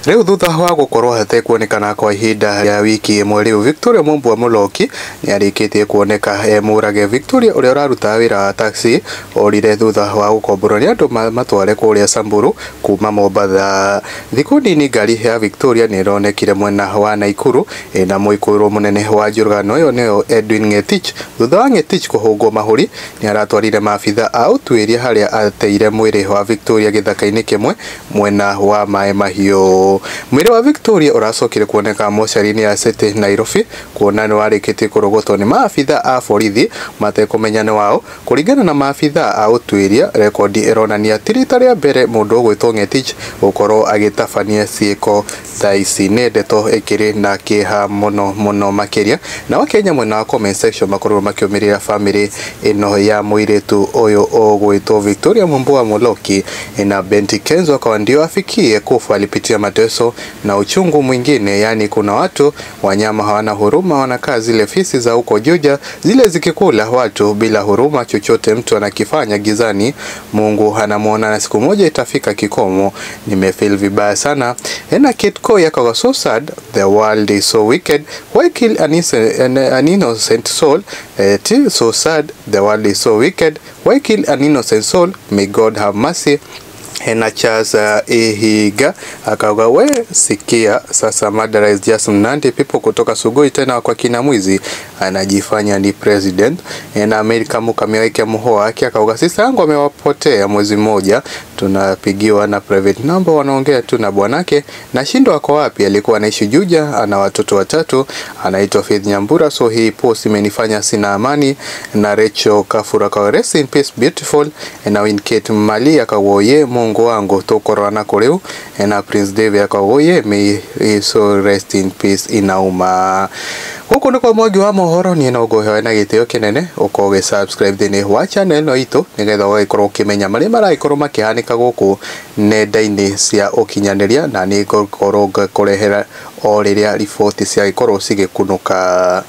Rĩu thutha wa gũkorwo hatekuonekana kwa ihinda rĩa wiki ĩmwe, rĩu Victoria Mumbua Muloki nĩarĩkĩtie kuoneka e mũrage. Victoria ũrĩa ũrarutaga wĩra wa taxi orire thutha wa gũkomborwo nĩ andũ matware kũrĩa Samburu kuma Mombatha. Thikũ nini ngari ya Victoria nĩ ĩronekire mwena wa Naikuru ĩna mũikũrwo mũnene wa njũragano ĩyo nĩyo Edwin Ngetich. Thutha wa Ngetich kũhũngwo mahũri, nĩ aratwarire maabitha a ũtuĩria harĩa ateire mwĩrĩ wa Victoria gĩthaka-inĩ kĩmwe mwena wa Maĩ Mahiũ. Mwĩrĩ wa Victoria ũracokire kuoneka mocarĩ-inĩ ya City Nairobi, kuona nĩ warĩkĩtie kũrogotwo nĩ maabitha a borithi matekũmenya nĩ wao. Kũringana na maabitha a ũtuĩria, rekondi ĩronania ti rita rĩa mbere mũndũ ũgwĩtwo Ngetich gũkorwo agĩtabania ciĩko ta ici. Nĩ ndeto ĩkĩrĩ na kĩeha mũno mũno makĩria, na Wakenya mwena wa comment section makorwo makĩũmĩrĩra famĩlĩ ĩno ya mũirĩtu ũyũ ũgwĩtwo Victoria Mumbua Muloki na Benti Kenzo akawa ndio afikie kufa, alipitia mateso na uchungu mwingine. Yani kuna watu wanyama hawana huruma, wanakaa zile fisi za huko Juja, zile zikikula watu bila huruma, chochote mtu anakifanya gizani Mungu anamuona na siku moja itafika kikomo. Nimefeel vibaya sana. Ena Kitko yakawa so sad, the world is so wicked, why kill an innocent soul? So sad, the world is so wicked, why kill an innocent soul? May God have mercy. Ena Charles Ihiga akauga we sikia sasa, murderer is just Mnandi people kutoka Sugoi tena kwa kina mwizi anajifanya ni president. Ena Amerika mukamiweke muhoa wake akauga sisi yangu amewapotea mwezi mmoja, tunapigiwa na private number, wanaongea tu na bwanake, nashindwa ako wapi, alikuwa anaishi Juja, ana watoto watatu, anaitwa Faith Nyambura. So hii post imenifanya sina amani. Na Rachel Kafura kwa rest in peace beautiful. Na Winkate Mali akawoye Mungu wangu tukorwana kuriu. Na Prince David akawoye may so rest in peace inauma. Huku nĩ kwa Mwangi wa mohoro, niĩ no ngũhe na gĩtĩo kĩnene ũkorwo ũgĩ subscribe thĩinĩ wa channel ĩno itũ nĩgetha ũgagĩkorwo ũkĩmenya marĩa maragĩkorwo makĩhanĩka gũkũ nenda-inĩ cia ũkinyanĩria, na nĩ ngũkorwo ngĩkũrehera o rĩrĩa riboti ciagĩkorwo cigĩkunũka.